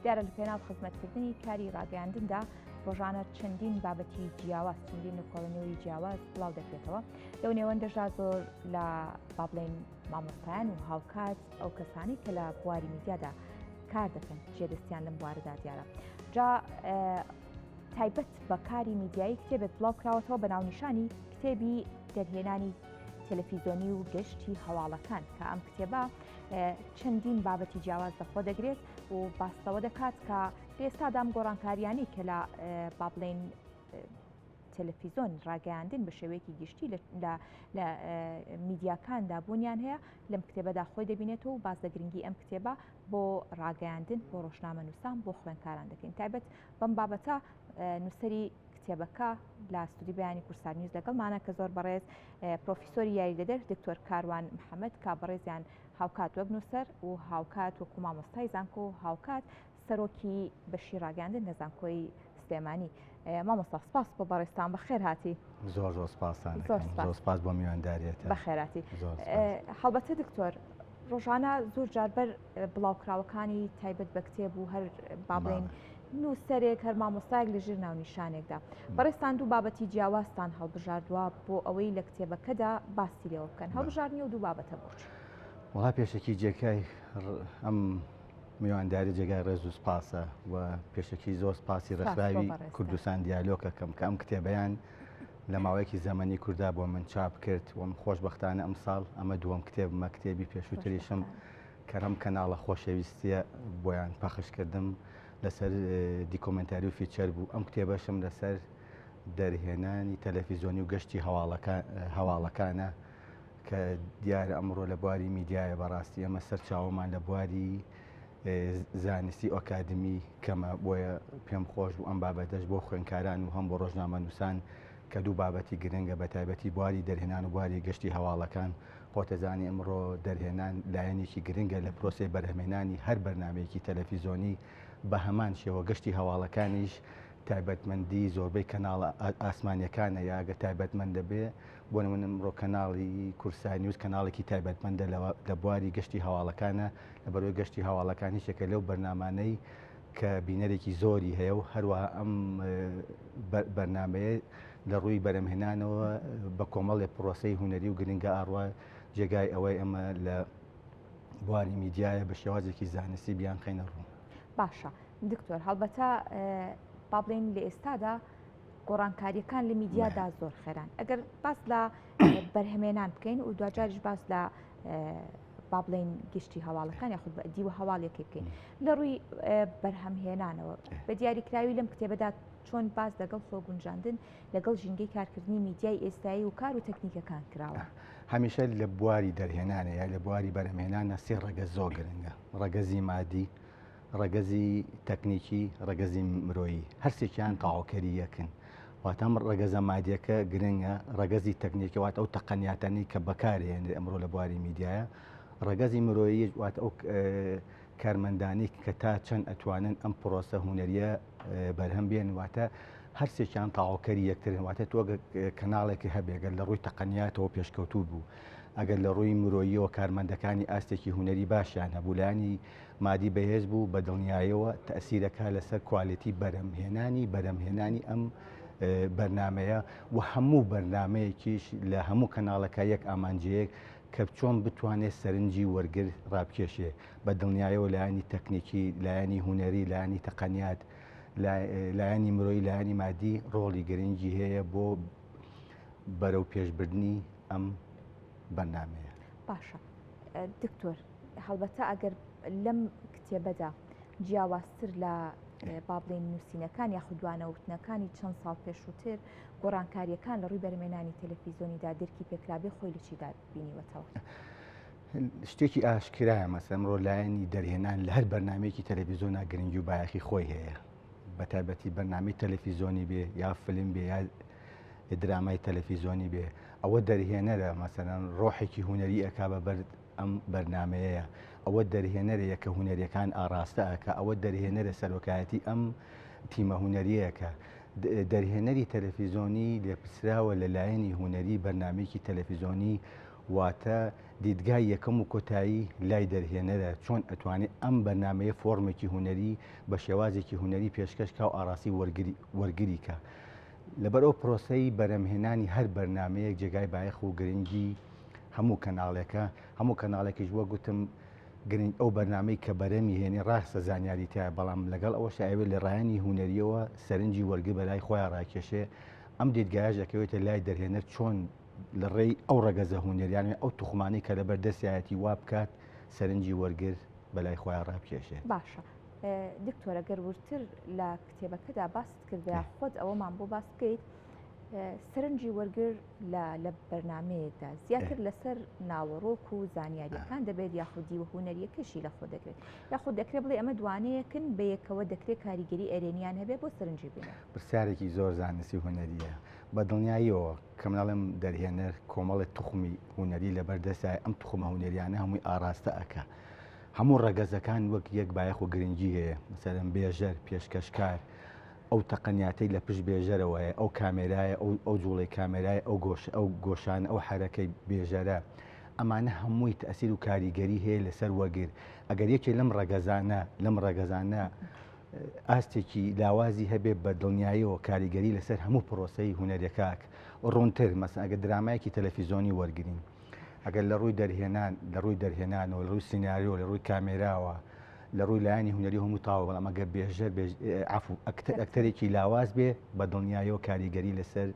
دیارە لە پێناو خزمەتکردنی کاری ڕاگەیاندندا ڕۆژانە چەندین بابەتی جیاواز چەندین لێکۆڵینەوەی جیاواز بڵاو دەکرێتەوە لەو نێوەندەشدا زۆر لە با بڵێین مامۆستایان و هاوکات ئەو کەسانی کە لە بواری میدیادا کار دەکەن جێدەستیان لەم بوارەدا دیارە جا تایبەت بە کاری میدیایی کتێبێک بڵاو کراوەتەوە بە ناونیشانی کتێبی دەرهێنانی تەلەفیزۆنی و گەشتی هەواڵەکان کە ئەم کتێبە چەندین بابەتی جیاواز لەخۆ دەگرێت و باس لەوە دەکات کە ئێستادا ئەم گۆڕانکاریانی کە لە با بڵێین تەلەفیزۆن ڕاگەیاندن بە شێوەیەکی گشتی لە میدیاکاندا بوونیان هەیە لەم کتێبەدا خۆی دەبینێتەوە و باس لە گرنگی ئەم کتێبە بۆ ڕاگەیاندن بۆ ڕۆژنامەنووسان بۆ خوێندکاران دەکەین تایبەت بەم بابەتە نووسەری کتێبەکە لە ستودیۆی بەیانی کوردسات نیوز لەگەڵمانە کە زۆر بەڕێز پرۆفیسۆری یاریدەدەر دکتۆر کاروان محەممەد کا بەڕێزیان هاوکات وەک نووسەر و هاوکات وەکو مامۆستای زانکۆ و هاوکات سەرۆکی بەشی ڕاگەاندن لە زانکۆی سلێمانی مامۆستا سپاس بۆ بەڕێزتان بەخێر هاتی زۆر زۆر سپاستان زۆر سپاس بۆ میوانداریەتە بەخێراتی هەڵبەتە دکتۆر ڕۆژانە زۆر جار بەر بڵاوکراوەکانی تایبەت بە کتێب و هەر با بڵێین نووسەرێک هەر مامۆستایەک لە ژێر ناونیشانێکدا بەڕێزتان دوو بابەتی جیاوازتان هەڵبژاردووە بۆ ئەوەی لە کتێبەکەدا باسی لێوە بکەن هەڵبژاردنی و دوو بابەتە بۆچی؟ وڵا پێشەکی جێگای ئەم میوانداری جێگای ڕێز و سپاسە و پێشەکی زۆر سپاسی ڕێکخراوی کوردستان دیالۆکەکەم کە ئەم کتێبیان لە ماوەیەکی زەمەنی کوردا بۆ من چاپ کرد وم خۆشببختانە ئەمساڵ ئەمە دووەم کتێبمە کتێبی پێشووتریشم کەرەم کەناڵە خۆشەویستیە بۆیان پەخش کردم لەسەر دیکۆمنتاری و feature بوو ئەم کتێبەشم لەسەر دەرهێنانی تەلەفیزۆنی و گەشتی هەواڵەکانە کە دیارە ئەمڕۆ لە بواری میدیایە بەڕاستی ئەمە سەرچاوەمان لە بواری زانستی ئۆکادمی کەمە بۆیە پێم خۆش بوو ئەم بابەتەش بۆ خوێنکاران و هەم بۆ ڕۆژنامەنووسان کە دوو بابەتی گرنگە بە تایبەتی بواری دەرهێنان و بواری گەشتی هەواڵەکان خۆتەزانی ئەمڕۆ دەرهێنان لایەنێکی گرنگە لە پرۆسەی بەرهەمێنانی هەر بەرنمەیەکی تەلەفیزۆنی بە هەمان شێوە گەشتی هەواڵەکانیش تایبەتمەندی زۆربەی کەناڵە ئاسمانیەکانە یاگە تایبەتمەندە بێ بۆ نمونە ئەمڕۆ کەناڵی کوردسات نیوز کەناڵێکی تایبەتمەندە لە بواری گەشتی هەواڵەکانە لەبەرەوەی گەشتی هەواڵەکان هیچێکە لەو بەرنامانەی کە بینەرێکی زۆری هەیە و هەروەها ئەم بەرنمەیە لە ڕووی بەرەمهێنانەوە بە کۆمەڵێ پرۆسەی هوەری و گرنگە ئاڕوا جێگای ئەوەی ئەمە لە بواری میدیایە بە شێوازێکی زانستی بیانخەینە ڕوو. باشە دکتۆر هەڵبەتە با بڵێین لە ئێستادا گۆڕانکاریەکان لە میدیادا زۆر خێران ئەگەر باس لە بەرهەمێنان بکەین و دواجاریش باس لە با بڵێین گشتی هەواڵەکان یاخود بە دیوە هەواڵیەکەی بکەین لە ڕووی بەرهەمهێنانەوە بە دیاریکراوی لەم کتێبەدا چۆن باس لەگەڵ خۆگونجاندن لەگەڵ ژینگەی کارکردنی میدیای ئێستایی و کار و تەکنیکەکان کراوە. هەمیشە لە بواری دەرهێنانە یا لە بواری بەرهەمهێنانە سێ ڕەگەز زۆر گرنگە ڕەگەزی مادی ڕەگەزی تەکنیکی، ڕەگەزی مرۆیی، هەرسێکیان تەواوکەری یەکن. واتە ئەم ڕەگەزە مادیەکە گرنگە، ڕەگەزی تەکنیکی واتە ئەو تەقەنیاتانەی کە بەکارهێنرێ ئەمڕۆ لە بواری میدیایە، ڕەگەزی مرۆیی واتە ئەو کارمەندانی کە تا چەند ئەتوانن ئەم پرۆسە هونەریە بەرهەم بێن واتە هەرسێکیان تەواوکەری یەکترن واتە تۆ کەناڵێکی هەبێ گەر لە ڕووی تەقەنیاتەوە پێشکەوتوو بوو ئەگەر لە ڕووی مرۆییەوە کارمەندەکانی ئاستێکی هونەری باشیان هەبوو لایەنی مادی بەهێز بوو بە دڵنیایەوە تەئسیرەکا لەسەر کوالێتی بەرهەمهێنانی بەرهەمهێنانی ئەم بەرنمەیە و هەموو بەرنمەیەکیش لە هەموو کەناڵەکە یەک ئامانجەیەک کە چۆن بتوانێت سەرنجی وەرگر ڕابکێشێ بە دڵنیایەوە لایەنی تەکنیکی لایەنی هونەری لایەنی تەقەنیات لایەنی مرۆیی لایەنی مادی ڕۆڵی گرنگی هەیە بۆ بەرەو پێشبردنی ئەم بەرنمەیە. باشە دکتۆر هەڵبەتە ئەگەر لەم کتێبەدا جیاوازتر لە با بڵێین نووسینەکان یاخود وانەوتنەکانی چەند ساڵ پێشووتر گۆڕانکاریەکان لە ڕووی بەرهەمێنانی تەلەفیزۆنیدا درکی پێکرابێ خۆی لە چیدا بینیوەتەوە؟ شتێکی ئاشکرایە مەسەلەن ئەمڕۆ لایەنی دەرهێنان لە هەر بەرنمەیەکی تەلەڤیزۆنا گرنگی و بایەخی خۆی هەیە بە تایبەتی بەرنامەی تەلەفیزۆنی بێ یا فلم بێ یا درامای تەلەفیزۆنی بێ ئەوە دەرهێنەرە مەسەلەن ڕۆحێکی هونەری ئەکا بە بەر ئەم بەرنامەیەیە ئەوە دەرهێنەرە یەکە هونەریەکان ئاڕاستە ئەکا ئەوە دەرهێنەرە سەرۆکایەتی ئەم تیمە هونەریەکە دەرهێنەری تەلەفیزۆنی لێپرسراوە لە لایەنی هونەری بەرنامەیەکی تەلەفیزۆنی. واتە دیدگای یەکەم و کۆتایی لای دەرهێنەرە چۆن ئەتوانێ ئەم بەرنامەیە فۆرمێکی هونەری بە شێوازێکی هونەری پێشکەش کا و ئاڕاستەی وەرگری کا. لەبەر ئەو پرۆسەی بەرهەمهێنانی هەر بەرنامەیەک جێگای بایەخ و گرنگی هەموو کەناڵێکە، هەموو کەناڵێکیش وەک گوتم گرنگ ئەو بەرنامەی کە بەرەمی هێنێ ڕاستە زانیاری تایە بەڵام لەگەڵ ئەوەش ئەوێ لە ڕایەنی هونەریەوە سەرنجی وەرگر بەلای خۆیان ڕاکێشێ ئەم دیدگایەش ئەکەوێتە لای دەرهێنەر چۆن لە ڕێی ئەو ڕەگەزە هونەریانە ئەو توخمانەی کە لەبەر دەستیایەتی وا بکات سەرنجی وەرگر بەلای خۆیان ڕابکێشێت. باشە دکتۆر ئەگەر وردتر لە کتێبەکەدا باست کرد یا خۆت ئەوەمان بۆ باس بکەیت سەرنجی وەرگر لە لە بەرنمەیەکدا زیاتر لەسەر ناوەڕۆک و زانیاریەکان دەبێت یاخود دیوە هونەریەکەشی لە خۆ دەگرێت یاخود دەکرێت بڵێ ئەمە دوانەیەکن بەیەکەوە دەکرێت کاریگەری ئەرێنیان هەبێت بۆ سەرنجی بینەر. پرسیارێکی زۆر زانستی و هونەریە بە دڵنیاییەوە کە من ئەڵێم دەرهێنەر کۆمەڵێ توخمی هونەری لەبەر دەستایە ئەم توخمە هونەریانە هەمووی ئاراستە ئەکا هەموو ڕەگەزەکان وەک یەک بایەخ و گرنگی هەیە مەسەلەن بێژەر پێشکەشکار ئەو تەقەنیاتەی لە پشت بێژەرەوە هەیە ئەو کامێرایە ئەو ئەو جوڵەی کامێرای ئەو گۆش ئەو گۆشان ئەو حەرەکەی بێژەرە ئەمانە هەمووی تەئسیر و کاریگەری هەیە لەسەر وەگر ئەگەر یەکێ لەم ڕەگەزانە لەم ڕەگەزانە ئاستێکی لاوازی هەبێ بە دڵنیاییەوە کاریگەری لەسەر هەموو پرۆسەی هونەریەکە ڕوونتر مەسەن ئەگەر درامایەکی تەلەفیزۆنی وەرگین ئەگەر لە ڕووی دەرهێنان لە ڕووی دەرهێنانەوە لە ڕووی سیناریۆ لە ڕووی کامێراوە لە ڕووی لایەنی هونەری هەموو تاوە بەڵام ئەگەر بێژەر عفو ئەکتەرێکی لاواز بێ بە دڵنیایەوە کاریگەری لەسەر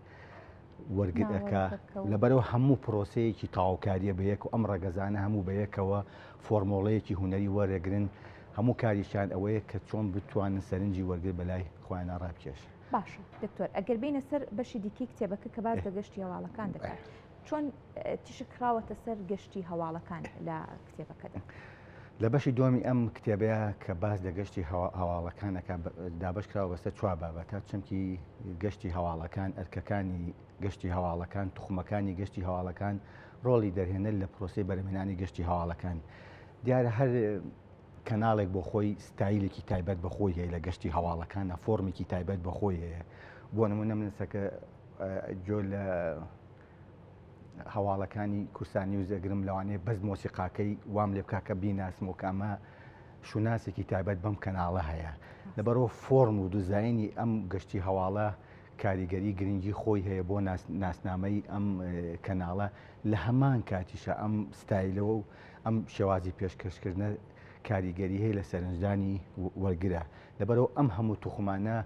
وەرگر ئەکا لەبەرەوە هەموو پرۆسەیەکی تەواوکاریە بە یەک و ئەم ڕەگەزانە هەموو بە یەکەوە فۆرمۆڵەیەکی هونەری وەرەگرن هەموو کاریشیان ئەوەیە کە چۆن بتوانن سەرنجی وەرگر بەلای خۆیانە ڕابکێشن. باشە دکتۆر ئەگەر بینە سەر بەشی دیکەی کتێبەکە کە باس لە گەشتی هەواڵەکان دەکات چۆن تیشک خراوەتە سەر گەشتی هەواڵەکان لە کتێبەکەدا؟ لە بەشی دووەمی ئەم کتێبەیە کە باس لە گەشتی هەواڵەکان ئەکا دابەش کراوە بەسەر چوار بابەتە چەمکی گەشتی هەواڵەکان ئەرکەکانی گەشتی هەواڵەکان توخمەکانی گەشتی هەواڵەکان ڕۆڵی دەرهێنەر لە پرۆسەی بەرهەمهێنانی گەشتی هەواڵەکان دیارە هەر کەناڵێک بۆ خۆی ستایلێکی تایبەت بە خۆی هەیە لە گەشتی هەواڵەکانە فۆرمێکی تایبەت بە خۆی هەیە بۆ نمونە من سەکە جۆ لە هەواڵەکانی کوردستان نیوز ئەگرم لەوانەیە بەس مۆسیقاکەی وام لێ بکا کە بیناسم و کە ئەمە شوناسێکی تایبەت بەم کەناڵە هەیە لەبەرەوە فۆرم و دیزاینی ئەم گەشتی هەواڵە کاریگەری گرنگی خۆی هەیە بۆ ناسنامەی ئەم کەناڵە لە هەمان کاتیشە ئەم ستایلەوە و ئەم شێوازی پێشکەشکردنە کاریگەری هەیە لە سەرنجدانی وەرگرە لەبەرەوە ئەم هەموو توخمانە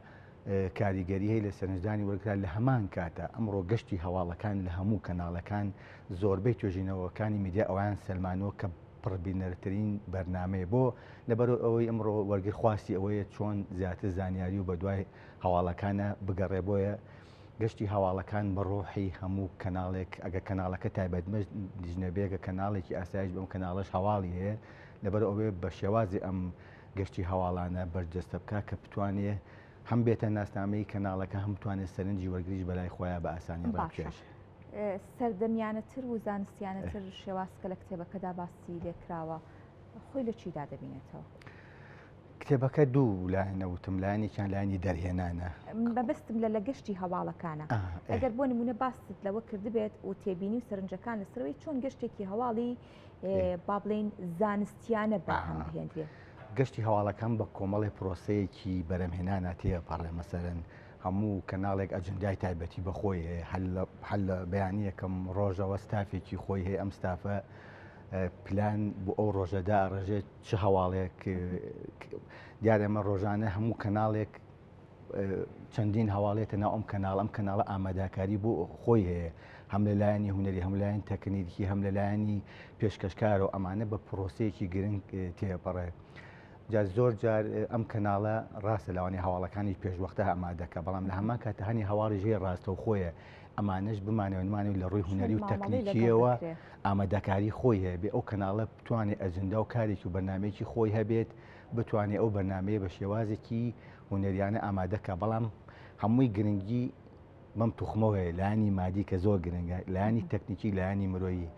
کاریگەری هەیە لە سەرنجدانی وەرگرا لە هەمان کاتا ئەمڕۆ گەشتی هەواڵەکان لە هەموو کەناڵەکان زۆربەی توێژینەوەکانی میدیا ئەویان سەلمانەوە کە پڕبینەرترین بەرنمەیە بۆ لەبەر ئەوەی ئەمڕۆ وەرگر خواستی ئەوەیە چۆن زیاتر زانیاری و بەدوای هەواڵەکانە بگەڕێ بۆیە گەشتی هەواڵەکان بە ڕۆحی هەموو کەناڵێک ئەگە کەناڵەکە تایبەتمەندیش نەبێ گە کەناڵێکی ئاسایش بەم کەناڵەش هەواڵی هەیە لەبەر ئەوێ بە شێوازی ئەم گەشتی هەواڵانە بەرجەستە بکا کە بتوانێ هەم بێتە ناسنامەی کەناڵەکە هەم بتوانێت سەرنجی وەرگریش بەلای خۆیان بە ئاسانی باشە ڕابکێشێ. سەردەمیانەتر و زانستیانەتر شێواز کە لە کتێبەکەدا باسی لێکراوە خۆی لە چیدا دەبینێتەوە؟ کتێبەکە دوو لایەنە وتم لایەنێکیان لایەنی دەرهێنانە. مەبەستم لە لە گەشتی هەواڵەکانە. ئەگەر بۆ نمونە باست لەوە کردبێت و تێبینی و سەرنجەکان لەسەرەوەی چۆن گەشتێکی هەواڵی با بڵێین زانستیانە بەرهەم بهێندرێ. گەشتی هەواڵەکان بە کۆمەڵێ پرۆسەیەکی بەرەمهێنانە تێپەڕێ مەسەرەن هەموو کەناڵێک ئەجندای تایبەتی بە خۆی هەیە هەر لە بەیانیەکەم ڕۆژەوە ستافێکی خۆی هەیە ئەم ستافە پلان بۆ ئەو ڕۆژەدا ڕژێت چ هەواڵێک دیارە ئەمە ڕۆژانە هەموو کەناڵێک چەندین هەواڵێتە ناو ئەم کەناڵ ئەم کەناڵە ئاماداکاری بۆ خۆی هەیە هەم لە لایەنی هونەری هەم لایەن تەکنیکی هەم لە لایەنی پێشکەشکار و ئەمانە بە پرۆسەیەکی گرنگ تێپەڕێ. جا زۆر جار ئەم کەناڵە ڕاستە لەوانەیە هەواڵەکانی پێشوەختە ئامادەکە بەڵام لە هەمان کاتە هەنی هەواڵی ژێر ڕاستەوخۆیە ئەمانەش بمانەوە نمانەوە لە ڕووی هونەری و تەکنیکیەوە ئامادەکاری خۆی هەیە بێ ئەو کەناڵە بتوانێت ئەجندا و کارێکی و بەرنمەیەکی خۆی هەبێت بتوانێت ئەو بەرنمەیە بە شێوازێکی هونەریانە ئامادەکە بەڵام هەمووی گرنگی بەم توخمەوە هەیە لایەنی مادی کە زۆر گرنگە لایەنی تەکنیکی لایەنی مرۆیی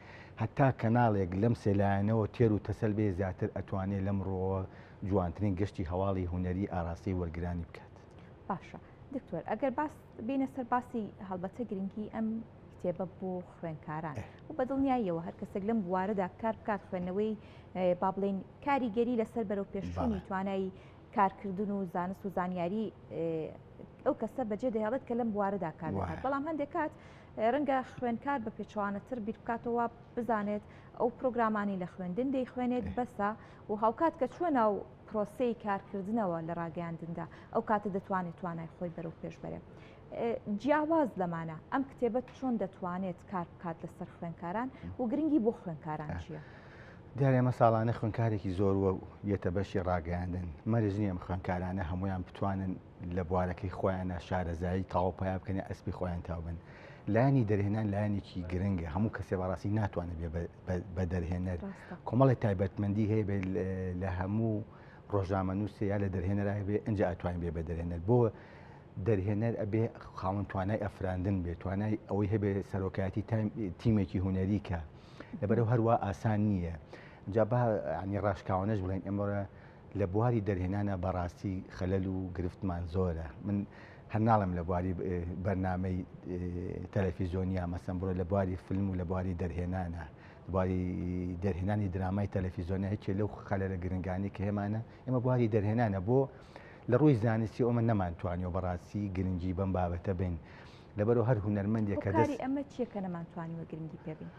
هەتا کەناڵێک لەم سێ لایەنەوە تێر و تەسەل بێ زیاتر ئەتوانێ لەم ڕووەوە جوانترین گەشتی هەواڵی هونەری ئاراستەی وەرگرانی بکات. باشە دکتۆر ئەگەر باس بینە سەر باسی هەڵبەتە گرنگی ئەم کتێبە بۆ خوێنکاران و بە دڵنیاییەوە هەر کەسێک لەم بوارەدا کار بکات خوێندنەوەی با بڵێین کاریگەری لەسەر بەرەو پێشچوونی توانای کارکردن و زانست و زانیاری ئەو کەسە بەجێ دەهێڵێت کە لەم بوارەدا کار دەکات بەڵام هەندێک کات ڕەنگە خوێندکار بە پێچوانەتر بیر بکاتەوە بزانێت ئەو پرۆگرامانی لە خوێندن دەیخوێنێت بەسە و هاوکات کە چوە ناو پرۆسەی کارکردنەوە لە ڕاگەیاندندا ئەو کاتە دەتوانێت توانای خۆی بەرەو پێش بەرێ. جیاواز لەمانە ئەم کتێبە چۆن دەتوانێت کار بکات لەسەر خوێندکاران و گرنگی بۆ خوێندکاران چییە؟ دیارە ئێمە ساڵانە خوێندکارێکی زۆر وە یەتە بەشی ڕاگەیاندن مەرج نییە ئەم خوێندکارانە هەمویان بتوانن لە بوارەکەی خۆیانە شارەزایی تاو پیا بکەن ئەسپی خۆیان تاو بن لایەنی دەرهێنان لایەنێکی گرنگە هەموو کەسێ بەڕاستی ناتوانێت بێ بە دەرهێنەر کۆمەڵی تایبەتمەندی هەیە بێت لە هەموو ڕۆژنامەنووسێ یا لە دەرهێنەرای بێ ئەجا ئەتوانین بێ بە دەرهێنەر بۆ دەرهێنەر ئەبێ خاوەن توانای ئەفراندن بێ توانای ئەوەی هەبێ سەرۆکایەتی تیمێکی هوەری کە لەبەرەوە هەروە ئاسان نییە جا با ینی ڕاشکاوانەش بڵێن ئەمڕە لە بواری دەرهێنانە بەڕاستی خەلەل و گرفتمان زۆرە من هەر ناڵم لە بواری بەرنمەی تەلەفیزۆنیا مەسەن بڕۆ لە بواری فیلم و لە بواری دەرهێنانە بواری دەرهێنانی درامای تەلەفیزۆنە هیچ لەو خەلەلە گرنگانی کە هێمانە ئێمە بواری دەرهێنانە بۆ لە ڕووی زانستی ئەمە نەمانتوانیوە بەڕاستی گرنگی بەم بابەتە بین لەبەرو هەر هونەرمەندێک کە دەست ئەمە چییە کە نەمانتوانیوە گرنگی پێ بین؟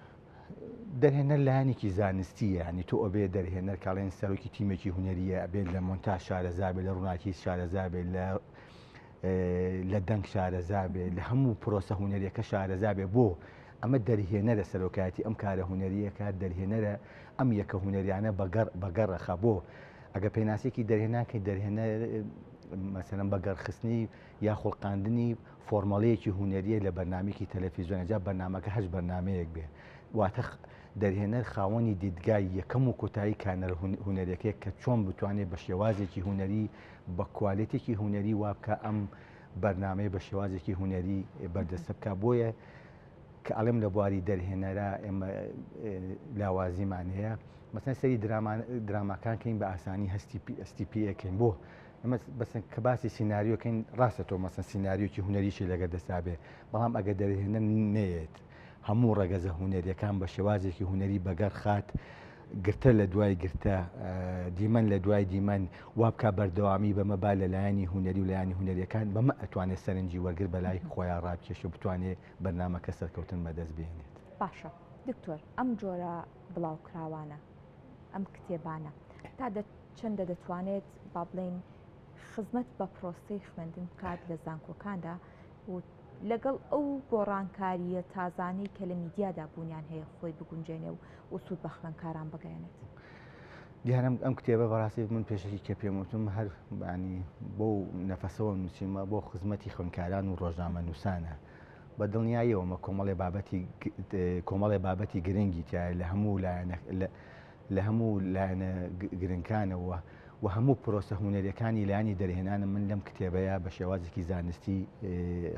دەرهێنەر لایەنێکی زانستیە ینی تۆ ئەبێ دەرهێنەر کاڵێن سەرۆکی تیمێکی هونەریە ئەبێت لە مۆنتاژ شارەزا بێت لە ڕووناکی شارەزا بێت لە لە دەنگ شارەزا بێت لە هەموو پرۆسە هونەریەکە شارەزا بێ بۆ ئەمە دەرهێنەرە سەرۆکایەتی ئەم کارە هونەریەکە دەرهێنەرە ئەم یەکە هونەریانە بەگەڕ بەگەڕەخە بۆ ئەگە پێناسێکی دەرهێناکەی دەرهێنەر مەسەلەن بەگەڕخستنی یا خوڵقاندنی فۆرمەڵەیەکی هونەریە لە بەرنامەیەکی تەلەفیزیۆنە جا بەرنامەکە هەچ بەرنامەیەک بێ واتە دەرهێنەر خاوەنی دیدگای یەکەم و کۆتایی کانەر هونەریەکەیە کە چۆن بتوانێت بە شێوازێکی هونەری بە کوالێتێکی هونەری وا بکە ئەم بەرنامەیە بە شێوازێکی هونەری بەردەستە بکە بۆیە کە ئەڵێم لە بواری دەرهێنەرا ئێمە لاوازیمان هەیە مەسەن سەری دراماکان کەین بە ئاسانی هەستی ئەستی پێەکەین بۆ ئەمە بەسن کە باسی سیناریۆکەین ڕاستە تۆ مەسەن سیناریۆکی هونەریشی لەگەر دەستا بێ بەڵام ئەگە دەرهێنەر نەیەت هەموو ڕەگەزە هونەریەکان بە شێوازێکی هونەری بەگەڕ خات گرتە لە دوای گرتە دیمەن لە دوای دیمەن وابکا بەردەوامی بەمە با لە لایەنی هونەری و لایەنی هونەریەکان بەمە ئەتوانێت سەرنجی وەرگر بەلای خۆیان ڕابکێش و بتوانێت بەرنامەکە سەرکەوتن بەدەست بێنێت. باشە دکتۆر ئەم جۆرە بڵاوکراوانە ئەم کتێبانە تا چەندە دەتوانێت با بڵێین خزمەت بە پرۆسەی خوێندن بکات لە زانکۆکاندا و لەگەڵ ئەو گۆڕانکارییە تازانەی کە لە میدیادا بوونیان هەیە خۆی بگونجێنێ و و سوود بە خوێندکاران بگەیەنێت. دیارم ئەم کتێبە بەڕاستی من پێشەکی کە پێم وتم هەر بانی بۆ نەفەسەوە نووسیمە بۆ خزمەتی خوێندکاران و ڕۆژنامەنووسانە بە دڵنیاییەوە مە کۆمەڵێ بابەتی کۆمەڵێ بابەتی گرنگی تایە لە هەموو لایەنە لە هەموو لایەنە گرنگکانەوە و هەموو پرۆسە هونەریەکانی لایەنی دەرهێنانم من لەم کتێبەیە بە شێوازێکی زانستی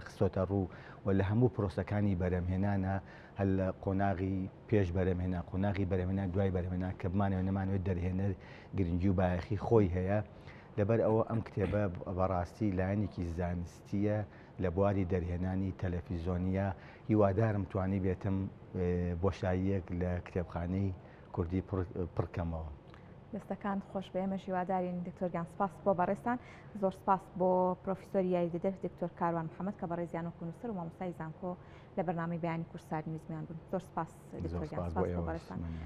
خستۆتە ڕوو و لە هەموو پرۆسەکانی بەرەمهێنانە هەر لە قۆناغی پێش بەرەمهێنان قۆناغی بەرەمهێنان دوای بەرەمهێنان کە بمانەوێت نەمانەوێت دەرهێنەر گرنگی و بایەخی خۆی هەیە لەبەر ئەوە ئەم کتێبە بەڕاستی لایەنێکی زانستیە لە بواری دەرهێنانی تەلەفیزۆنیە هیوادارم توانی بێتم بۆشاییەک لە کتێبخانەی کوردی پڕکەمەوە. دەستەکانت خۆش بێ ئێمەش هیوادارین دکتۆر گیان سپاس بۆ بەڕێزتان زۆر سپاس بۆ پرۆفیسۆری یاریدەدەر دکتۆر کاروان محەممەد کە بەڕێزیان وەکو نووسەر و مامۆستای زانکۆ لە بەرنامەی بەیانی کوردسات نیوز میان بوون زۆر سپاس دکتۆر گیان سپاس بۆ بەڕێزتان.